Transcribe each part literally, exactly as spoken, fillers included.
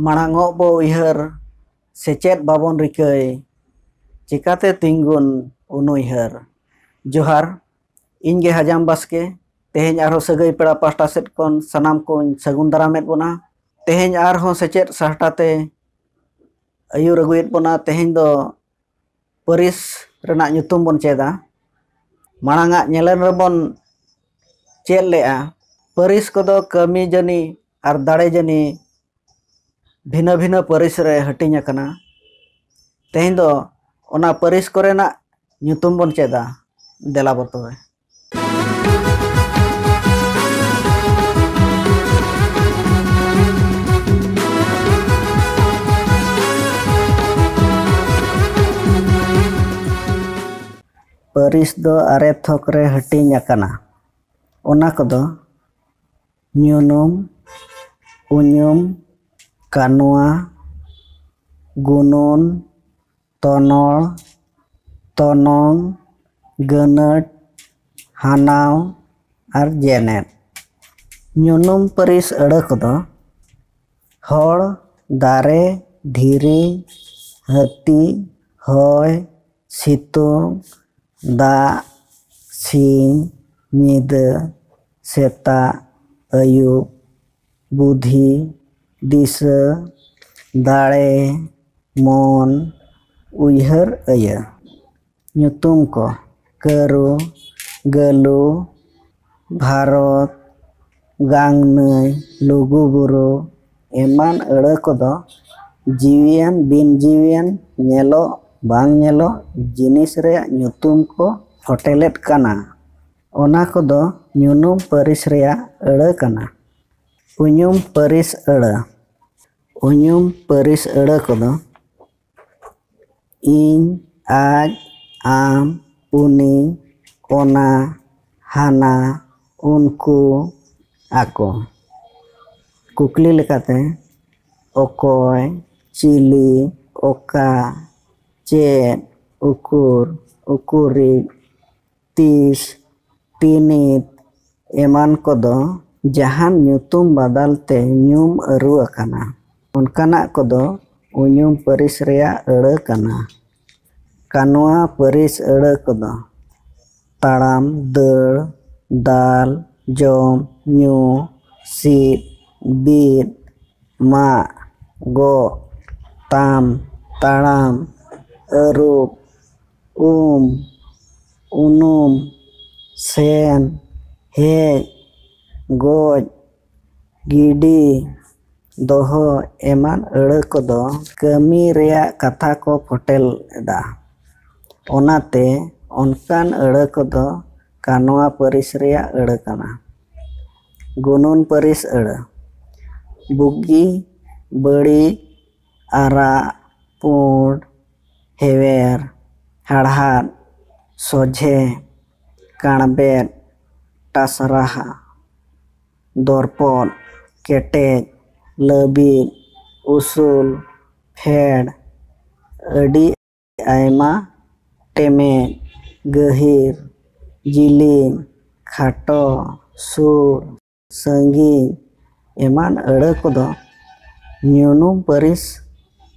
ᱢᱟᱲᱟᱝᱚᱜ ᱵᱚ ᱩᱭᱦᱟᱹᱨ, ᱥᱮᱪᱮᱫ ᱵᱟᱵᱚᱱ ᱨᱤᱠᱟᱹᱭ, ᱪᱤᱠᱟᱛᱮ ᱛᱤᱸᱜᱩᱱ ᱩᱱᱩᱭᱦᱟᱹᱨ? ᱡᱚᱦᱟᱨ, ᱤᱧ ᱜᱮ ᱦᱟᱡᱟᱢ ᱵᱟᱥᱠᱮ᱾ ᱛᱮᱦᱮᱧ ᱟᱨᱦᱚᱸ ᱥᱟᱹᱜᱟᱹᱭ ᱯᱮᱲᱟ ᱯᱟᱦᱴᱟ ᱥᱮᱫ ᱠᱷᱚᱱ ᱥᱟᱱᱟᱢ ᱠᱚᱧ ᱥᱟᱹᱜᱩᱱ ᱫᱟᱨᱟᱢᱮᱫ ᱵᱚᱱᱟ᱾ ᱛᱮᱦᱮᱧ ᱟᱨᱦᱚᱸ ᱥᱮᱪᱮᱫ ᱥᱟᱦᱴᱟ ᱛᱮ ᱟᱹᱭᱩᱨ ᱟᱹᱜᱩᱭᱮᱫ ᱵᱚᱱᱟ᱾ ᱛᱮᱦᱮᱧ ᱫᱚ ᱯᱟᱹᱨᱤᱥ ᱨᱮᱱᱟᱜ ᱧᱩᱛᱩᱢ ᱵᱚᱱ ᱪᱮᱫᱟ᱾ ᱢᱟᱲᱟᱝᱟᱜ ᱧᱮᱞᱮᱱ ᱨᱮᱵᱚᱱ ᱪᱮᱫ ᱞᱮᱜᱼᱟ, ᱯᱟᱹᱨᱤᱥ ᱠᱚᱫᱚ ᱠᱟᱹᱢᱤ ᱡᱟᱹᱱᱤ ᱟᱨ ᱫᱟᱲᱮ ᱡᱟᱹᱱᱤ ᱵᱷᱤᱱᱟᱹ ᱵᱷᱤᱱᱟᱹ ᱯᱟᱹᱨᱤᱥ ᱨᱮ ᱦᱟᱹᱴᱤᱧ ᱟᱠᱟᱱᱟ᱾ ᱛᱮᱦᱮᱧ ᱫᱚ ᱚᱱᱟ ᱯᱟᱹᱨᱤᱥ ᱠᱚᱨᱮᱱᱟᱜ ᱧᱩᱛᱩᱢ ᱵᱚᱱ ᱪᱮᱫᱟ᱾ ᱫᱮᱞᱟ ᱵᱚ ᱛᱚᱵᱮ᱾ ᱯᱟᱹᱨᱤᱥ ᱫᱚ ᱟᱨᱮ ᱛᱷᱚᱠ ᱨᱮ ᱦᱟᱹᱴᱤᱧ ᱟᱠᱟᱱᱟ᱾ ᱚᱱᱟ ᱠᱚᱫᱚ ᱧᱩᱱᱩᱢ, ᱩᱧᱩᱢ, ᱠᱟᱱᱣᱟ, ᱜᱩᱱᱩᱱ, ᱛᱚᱱᱚᱲ, ᱛᱚᱱᱚᱝ, ᱜᱟᱹᱱᱟᱹᱴ, ᱦᱟᱱᱟᱣ ᱟᱨ ᱡᱮᱱᱮᱫ᱾ ᱧᱩᱱᱩᱢ ᱯᱟᱹᱨᱤᱥ ᱟᱹᱲᱟᱹ ᱠᱚᱫᱚ ᱦᱚᱲ, ᱫᱟᱨᱮ, ᱫᱷᱤᱨᱤ, ᱦᱟᱹᱛᱤ, ᱦᱚᱭ, ᱥᱤᱛᱩᱝ, ᱫᱟᱜ, ᱥᱤᱧ, ᱧᱤᱫᱟᱹ, ᱥᱮᱛᱟᱜ, ᱟᱹᱭᱩᱵ, ᱵᱩᱫᱷᱤ, ᱫᱤᱥᱟᱹ, ᱫᱟᱲᱮ, ᱢᱚᱱ, ᱩᱭᱦᱟᱹᱨ ᱟᱹᱭᱟᱹ᱾ ᱧᱩᱛᱩᱢ ᱠᱚ: ᱠᱟᱹᱨᱩ, ᱜᱟᱹᱞᱩ, ᱵᱷᱟᱨᱚᱛ, ᱜᱟᱝᱱᱟᱹᱭ, ᱞᱩᱜᱩᱵᱩᱨᱩ ᱮᱢᱟᱱ ᱟᱹᱲᱟᱹ ᱠᱚᱫᱚ ᱡᱤᱣᱤᱭᱟᱱ ᱵᱤᱱ ᱡᱤᱣᱤᱭᱟᱱ, ᱧᱮᱞᱚᱜ ᱵᱟᱝ ᱧᱮᱞᱚᱜ ᱡᱤᱱᱤᱥ ᱨᱮᱭᱟᱜ ᱧᱩᱛᱩᱢ ᱠᱚ ᱯᱷᱚᱴᱮᱞᱮᱫ ᱠᱟᱱᱟ᱾ ᱚᱱᱟ ᱠᱚᱫᱚ ᱧᱩᱱᱩᱢ ᱯᱟᱹᱨᱤᱥ ᱨᱮᱭᱟᱜ ᱟᱹᱲᱟᱹ ᱠᱟᱱᱟ᱾ ᱩᱧᱩᱢ ᱯᱟᱹᱨᱤᱥ ᱟᱹᱲᱟᱹ᱾ ᱩᱧᱩᱢ ᱯᱟᱹᱨᱤᱥ ᱟᱹᱲᱟᱹ ᱠᱚᱫᱚ ᱤᱧ, ᱟᱡ, ᱟᱢ, ᱩᱱᱤ, ᱚᱱᱟ, ᱦᱟᱱᱟ, ᱩᱱᱠᱩ, ᱟᱠᱚ᱾ ᱠᱩᱠᱞᱤ ᱞᱮᱠᱟᱛᱮ, ᱚᱠᱚᱭ, ᱪᱤᱞᱤ, ᱚᱠᱟ, ᱪᱮᱫ, ᱩᱠᱩᱨ, ᱩᱠᱩᱨᱤᱡ, ᱛᱤᱥ, ᱛᱤᱱᱤᱛ ᱮᱢᱟᱱ ᱠᱚᱫᱚ ᱡᱟᱦᱟᱱ ᱧᱩᱛᱩᱢ ᱵᱟᱫᱟᱞ ᱛᱮ ᱧᱩᱢ ᱟᱹᱨᱩ ᱟᱠᱟᱱᱟ᱾ ᱚᱱᱠᱟᱱᱟᱜ ᱠᱚᱫᱚ ᱩᱧᱩᱢ ᱯᱟᱹᱨᱤᱥ ᱨᱮᱭᱟᱜ ᱟᱹᱲᱟᱹ ᱠᱟᱱᱟ᱾ ᱠᱟᱱᱣᱟ ᱯᱟᱹᱨᱤᱥ ᱟᱹᱲᱟᱹ ᱠᱚᱫᱚ ᱛᱟᱲᱟᱢ, ᱫᱟᱹᱲ, ᱫᱟᱞ, ᱡᱚᱢ, ᱧᱩ, ᱥᱤᱫ, ᱵᱤᱫ, ᱢᱟᱜ, ᱜᱚᱜ, ᱛᱟᱢ, ᱛᱟᱲᱟᱢ, ᱟᱹᱨᱩᱵ, ᱩᱢ, ᱩᱱᱩᱢ, ᱥᱮᱱ, ᱦᱮᱡ, ᱜᱚᱡ, ᱜᱤᱰᱤ, ᱫᱚᱦᱚ ᱮᱢᱟᱱ ᱟᱹᱲᱟᱹ ᱠᱚᱫᱚ ᱠᱟᱹᱢᱤ ᱨᱮᱭᱟᱜ ᱠᱟᱛᱷᱟ ᱠᱚ ᱯᱷᱚᱴᱮᱞ ᱮᱫᱟ᱾ ᱚᱱᱟᱛᱮ ᱚᱱᱠᱟᱱ ᱟᱹᱲᱟᱹ ᱠᱚᱫᱚ ᱠᱟᱱᱣᱟ ᱯᱟᱹᱨᱤᱥ ᱨᱮᱭᱟᱜ ᱟᱹᱲᱟᱹ ᱠᱟᱱᱟ᱾ ᱜᱩᱱᱩᱱ ᱯᱟᱹᱨᱤᱥ ᱟᱹᱲᱟᱹ᱾ ᱵᱩᱜᱤ, ᱵᱟᱹᱲᱤᱡ, ᱟᱨᱟᱜ, ᱯᱩᱸᱰ, ᱦᱮᱣᱮᱨ, ᱦᱟᱲᱦᱟᱫ, ᱥᱚᱡᱷᱮ, ᱠᱟᱬᱵᱮᱫ, ᱴᱟᱥᱨᱟᱦᱟ, ᱫᱚᱨᱯᱚᱫ, ᱠᱮᱴᱮᱡ, ᱞᱟᱹᱵᱤᱫ, ᱩᱥᱩᱞ, ᱯᱷᱮᱰ, ᱟᱹᱰᱤ ᱟᱭᱢᱟ, ᱴᱮᱢᱮᱡ, ᱜᱟᱹᱦᱤᱨ, ᱡᱤᱞᱤᱧ, ᱠᱷᱟᱴᱚ, ᱥᱩᱨ, ᱥᱟᱺᱜᱤᱧ ᱮᱢᱟᱱ ᱟᱹᱲᱟᱹ ᱠᱚᱫᱚ ᱧᱩᱱᱩᱢ ᱯᱟᱹᱨᱤᱥ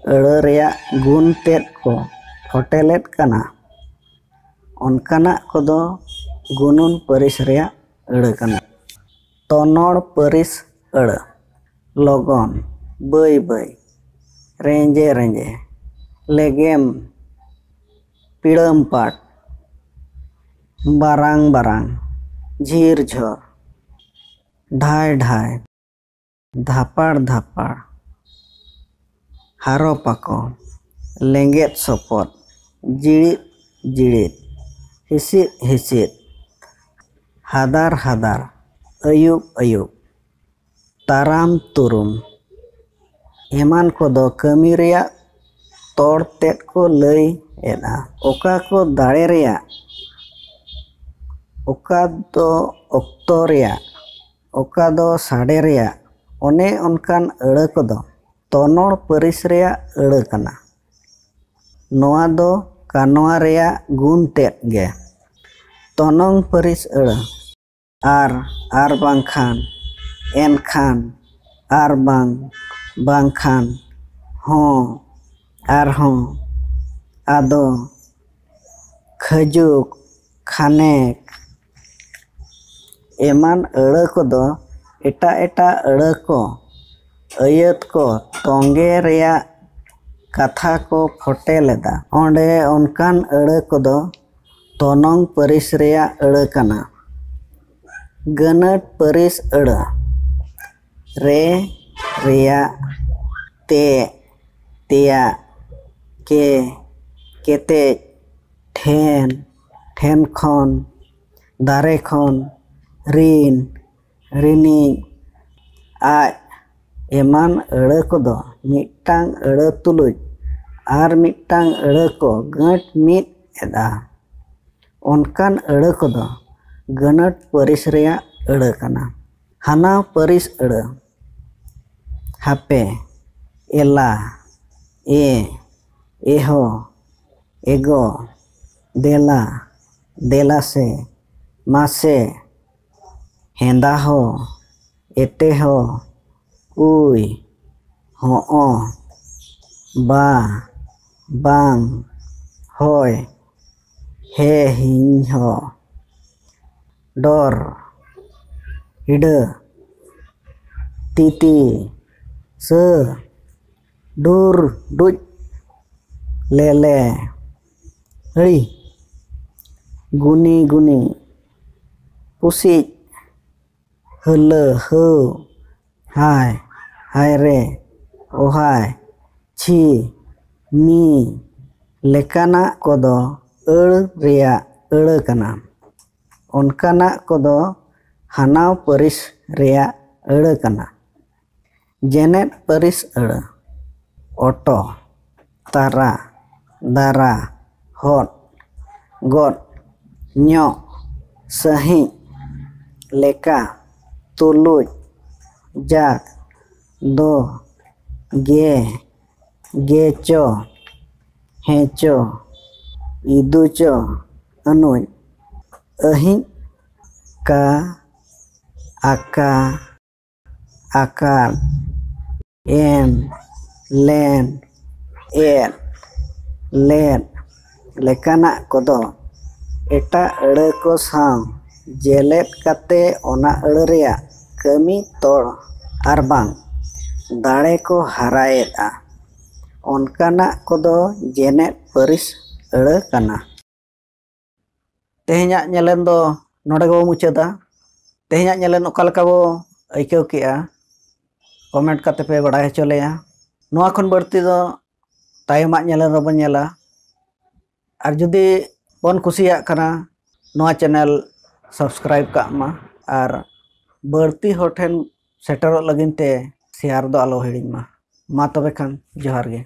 ᱟᱹᱲᱟᱹ ᱨᱮᱭᱟᱜ ᱜᱩᱱ ᱛᱮᱫ ᱠᱚ ᱯᱷᱚᱴᱮᱞᱮᱫ ᱠᱟᱱᱟ᱾ ᱚᱱᱠᱟᱱᱟᱜ ᱠᱚᱫᱚ ᱜᱩᱱᱩᱱ ᱯᱟᱹᱨᱤᱥ ᱨᱮᱭᱟᱜ ᱟᱹᱲᱟᱹ ᱠᱟᱱᱟ᱾ ᱛᱚᱱᱚᱲ ᱯᱟᱹᱨᱤᱥ ᱟᱹᱲᱟᱹ᱾ ᱞᱚᱜᱚᱱ, ᱵᱟᱹᱭ ᱵᱟᱹᱭ, ᱨᱮᱸᱡᱮ ᱨᱮᱸᱡᱮ, ᱞᱮᱜᱮᱢ, ᱯᱤᱲᱟᱹᱢ ᱯᱟᱴ, ᱵᱟᱨᱟᱝ ᱵᱟᱨᱟᱝ, ᱡᱷᱤᱨ ᱡᱷᱚᱨ, ᱰᱷᱟᱭ ᱰᱷᱟᱭ, ᱫᱷᱟᱯᱟᱲ ᱫᱷᱟᱯᱟᱲ, ᱦᱟᱨᱚ ᱯᱟᱠᱚ, ᱞᱮᱸᱜᱮᱫ ᱥᱚᱯᱚᱫ, ᱡᱤᱲᱤᱫ ᱡᱤᱲᱤᱫ, ᱦᱤᱥᱤᱫ ᱦᱤᱥᱤᱫ, ᱦᱟᱫᱟᱨ ᱦᱟᱫᱟᱨ, ᱟᱹᱭᱩᱵ ᱟᱹᱭᱩᱵ, ᱛᱟᱨᱟᱢ ᱛᱩᱨᱩᱢ ᱮᱢᱟᱱ ᱠᱚᱫᱚ ᱠᱟᱹᱢᱤ ᱨᱮᱭᱟᱜ ᱛᱚᱲ ᱛᱮᱫ ᱠᱚ ᱞᱟᱹᱭ ᱮᱫᱟ᱾ ᱚᱠᱟ ᱠᱚ ᱫᱟᱲᱮ ᱨᱮᱭᱟᱜ, ᱚᱠᱟ ᱫᱚ ᱚᱠᱛᱚ ᱨᱮᱭᱟᱜ, ᱚᱠᱟ ᱫᱚ ᱥᱟᱰᱮ ᱨᱮᱭᱟᱜ, ᱚᱱᱮ ᱚᱱᱠᱟᱱ ᱟᱹᱲᱟᱹ ᱠᱚᱫᱚ ᱛᱚᱱᱚᱲ ᱯᱟᱹᱨᱤᱥ ᱨᱮᱭᱟᱜ ᱟᱹᱲᱟᱹ ᱠᱟᱱᱟ᱾ ᱱᱚᱣᱟ ᱫᱚ ᱠᱟᱱᱣᱟ ᱨᱮᱭᱟᱜ ᱜᱩᱱ ᱛᱮᱫ ᱜᱮ᱾ ᱛᱚᱱᱚᱝ ᱯᱟᱹᱨᱤᱥ ᱟᱹᱲᱟᱹ᱾ ᱟᱨ, ᱟᱨ ᱵᱟᱝᱠᱷᱟᱱ, ᱮᱱᱠᱷᱟᱱ, ᱟᱨ ᱵᱟᱝ, ᱵᱟᱝᱠᱷᱟᱱ, ᱦᱚᱸ, ᱟᱨᱦᱚᱸ, ᱟᱫᱚ, ᱠᱷᱟᱹᱡᱩᱠ, ᱠᱷᱟᱱᱮᱠ᱾ ᱮᱢᱟᱱ ᱟᱹᱲᱟᱹ ᱠᱚᱫᱚ ᱮᱴᱟᱜ ᱮᱴᱟᱜ ᱟᱹᱲᱟᱹ ᱠᱚ, ᱟᱹᱭᱟᱹᱛ ᱠᱚ ᱛᱚᱸᱜᱮ ᱨᱮᱭᱟᱜ ᱠᱟᱛᱷᱟ ᱠᱚ ᱯᱷᱚᱴᱮ ᱞᱮᱫᱟ᱾ ᱚᱸᱰᱮ ᱚᱱᱠᱟᱱ ᱟᱹᱲᱟᱹ ᱠᱚᱫᱚ ᱛᱚᱱᱚᱝ ᱯᱟᱹᱨᱤᱥ ᱨᱮᱭᱟᱜ ᱟᱹᱲᱟᱹ ᱠᱟᱱᱟ᱾ ᱜᱟᱹᱱᱟᱹᱴ ᱯᱟᱹᱨᱤᱥ ᱟᱹᱲᱟᱹ᱾ ᱨᱮ, ᱨᱮᱭᱟᱜ, ᱛᱮ, ᱛᱮᱭᱟᱜ, ᱠᱮ, ᱠᱮᱴᱮᱡ, ᱴᱷᱮᱱ, ᱴᱷᱮᱱ ᱠᱷᱚᱱ, ᱫᱟᱨᱮ ᱠᱷᱚᱱ, ᱨᱤᱱ, ᱨᱤᱱᱤᱡ, ᱟᱡ᱾ ᱮᱢᱟᱱ ᱟᱹᱲᱟᱹ ᱠᱚᱫᱚ ᱢᱤᱫᱴᱟᱝ ᱟᱹᱲᱟᱹ ᱛᱩᱞᱩᱡ ᱟᱨ ᱢᱤᱫᱴᱟᱝ ᱟᱹᱲᱟᱹ ᱠᱚ ᱜᱟᱹᱴ ᱢᱤᱫ ᱮᱫᱟ᱾ ᱚᱱᱠᱟᱱ ᱟᱹᱲᱟᱹ ᱠᱚᱫᱚ ᱜᱟᱹᱱᱟᱹᱴ ᱯᱟᱹᱨᱤᱥ ᱨᱮᱭᱟᱜ ᱟᱹᱲᱟᱹ ᱠᱟᱱᱟ᱾ ᱦᱟᱱᱟ ᱯᱟᱹᱨᱤᱥ ᱟᱹᱲᱟᱹ᱾ ᱦᱟᱯᱮ, ᱮᱞᱟ, ᱮ, ᱮᱦᱚ, ᱮᱜᱚ, ᱫᱮᱞᱟ, ᱫᱮᱞᱟ ᱥᱮ, ᱢᱟᱥᱮ, ᱦᱮᱸᱫᱟ ᱦᱚ, ᱮᱛᱮ ᱦᱚ, ᱩᱭ, ᱦᱚᱸᱜᱼᱚ, ᱵᱟ, ᱵᱟᱝ, ᱦᱚᱭ, ᱦᱮ, ᱦᱤᱧ ᱦᱚ, ᱰᱚᱨ, ᱦᱤᱰᱟᱹ, ᱛᱤᱛᱤ, ᱥᱟᱹ, ᱰᱩᱨ, ᱰᱩᱡ, ᱞᱮᱞᱮ, ᱦᱟᱹᱲᱤ, ᱜᱩᱱᱤ, ᱜᱩᱱᱤ, ᱯᱩᱥᱤᱡ, ᱦᱟᱹᱞᱟᱹ, ᱦᱟᱹᱣ, ᱦᱟᱭ, ᱦᱟᱭᱨᱮ, ᱚᱦᱟᱭ, ᱪᱷᱤ, ᱢᱤ ᱞᱮᱠᱟᱱᱟᱜ ᱠᱚᱫᱚ ᱟᱹᱲ ᱨᱮᱭᱟᱜ ᱟᱹᱲᱟᱹ ᱠᱟᱱᱟ᱾ ᱚᱱᱠᱟᱱᱟᱜ ᱠᱚᱫᱚ ᱦᱟᱱᱟᱣ ᱯᱟᱹᱨᱤᱥ ᱨᱮᱭᱟᱜ ᱟᱹᱲᱟᱹ ᱠᱟᱱᱟ᱾ ᱡᱮᱱᱮᱫ ᱯᱟᱹᱨᱤᱥ ᱟᱹᱲᱟᱹ᱾ ᱚᱴᱚ, ᱛᱟᱨᱟ, ᱫᱟᱨᱟ, ᱦᱚᱫ, ᱜᱚᱫ, ᱧᱚᱜ, ᱥᱟᱹᱦᱤᱡ, ᱞᱮᱠᱟ, ᱛᱩᱞᱩᱡ, ᱡᱟᱠ, ᱫᱚ, ᱜᱮ, ᱜᱮᱪᱚ, ᱦᱮᱸᱪᱚ, ᱤᱫᱩᱪᱚ, ᱟᱹᱱᱩᱡ, ᱟᱹᱦᱤᱡ, ᱠᱟ, ᱟᱠᱟ, ᱟᱠᱟᱫ᱾ ᱮᱢ, ᱞᱮᱱ, ᱮᱫ, ᱞᱮᱫ ᱞᱮᱠᱟᱱᱟᱜ ᱠᱚᱫᱚ ᱮᱴᱟᱜ ᱟᱹᱲᱟᱹ ᱠᱚ ᱥᱟᱶ ᱡᱮᱞᱮᱫ ᱠᱟᱛᱮ ᱚᱱᱟ ᱟᱹᱲᱟᱹ ᱨᱮᱭᱟᱜ ᱠᱟᱹᱢᱤ ᱛᱚᱲ ᱟᱨᱵᱟᱝ ᱫᱟᱲᱮ ᱠᱚ ᱦᱟᱨᱟᱭᱮᱫᱼᱟ᱾ ᱚᱱᱠᱟᱱᱟᱜ ᱠᱚᱫᱚ ᱡᱮᱱᱮᱫ ᱯᱟᱹᱨᱤᱥ ᱟᱹᱲᱟᱹ ᱠᱟᱱᱟ᱾ ᱛᱮᱦᱮᱧᱟᱜ ᱧᱮᱞᱮᱱ ᱫᱚ ᱱᱚᱰᱮ ᱜᱮᱵᱚ ᱢᱩᱪᱟᱹᱫᱟ᱾ ᱛᱮᱦᱮᱧᱟᱜ ᱧᱮᱞᱮᱱ ᱚᱠᱟ ᱞᱮᱠᱟ ᱵᱚ ᱟᱹᱭᱠᱟᱹᱣ ᱠᱮᱜᱼᱟ, ᱠᱚᱢᱮᱱᱴ ᱠᱟᱛᱮ ᱯᱮ ᱵᱟᱲᱟᱭ ᱦᱚᱪᱚ ᱞᱮᱭᱟ᱾ ᱱᱚᱣᱟ ᱠᱷᱚᱱ ᱵᱟᱹᱲᱛᱤ ᱫᱚ ᱛᱟᱭᱚᱢᱟᱜ ᱧᱮᱞᱮᱱ ᱨᱮᱵᱚᱱ ᱧᱮᱞᱟ᱾ ᱟᱨ ᱡᱩᱫᱤ ᱵᱚᱱ ᱠᱩᱥᱤᱭᱟᱜ ᱠᱟᱱᱟ, ᱱᱚᱣᱟ ᱪᱮᱱᱮᱞ ᱥᱟᱵᱥᱠᱨᱟᱭᱤᱵ ᱠᱟᱜ ᱢᱟ ᱟᱨ ᱵᱟᱹᱲᱛᱤ ᱦᱚᱲ ᱴᱷᱮᱱ ᱥᱮᱴᱮᱨᱚᱜ ᱞᱟᱹᱜᱤᱫ ᱛᱮ ᱥᱮᱭᱟᱨ ᱫᱚ ᱟᱞᱚ ᱦᱤᱲᱤᱧ ᱢᱟ᱾ ᱢᱟ ᱛᱚᱵᱮ ᱠᱷᱟᱱ ᱡᱚᱦᱟᱨ ᱜᱮ᱾